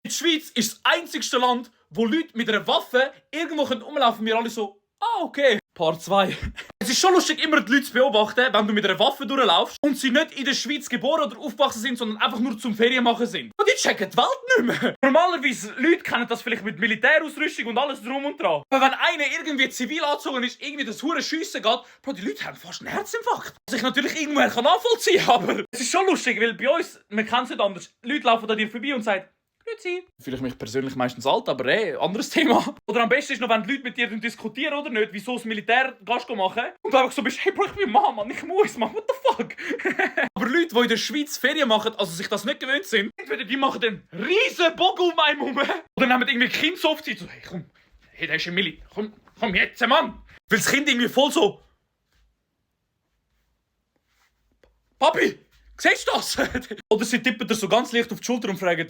Die Schweiz ist das einzigste Land, wo Leute mit einer Waffe irgendwo rumlaufen können. Wir alle so, okay. Part 2. Es ist schon lustig, immer die Leute zu beobachten, wenn du mit einer Waffe durchlaufst und sie nicht in der Schweiz geboren oder aufgewachsen sind, sondern einfach nur zum Ferienmachen sind. Und die checken die Welt nicht mehr. Normalerweise, Leute kennen das vielleicht mit Militärausrüstung und alles drum und dran. Aber wenn einer irgendwie zivil angezogen ist, irgendwie das hure Schiessen geht, Bro, die Leute haben fast einen Herzinfarkt. Was ich natürlich irgendwoher nachvollziehen kann, aber es ist schon lustig, weil bei uns, man kennt es nicht anders. Leute laufen an dir vorbei und sagen, Grüezi. Fühle ich mich persönlich meistens alt, aber anderes Thema. Oder am besten ist noch, wenn die Leute mit dir diskutieren oder nicht, wieso das Militär gehst du machen. Und du einfach so bist, hey Bro, ich bin Mann, ich muss, Mann, what the fuck? Aber Leute, die in der Schweiz Ferien machen, also sich das nicht gewöhnt sind, entweder die machen den riesen Bogen um einen herum, oder nehmen irgendwie Kind so auf die Zeit, so, hey komm, hey, der ist im Milli, komm jetzt, Mann. Weil das Kind irgendwie voll so... Papi, siehst du das? Oder sie tippen dir so ganz leicht auf die Schulter und fragen,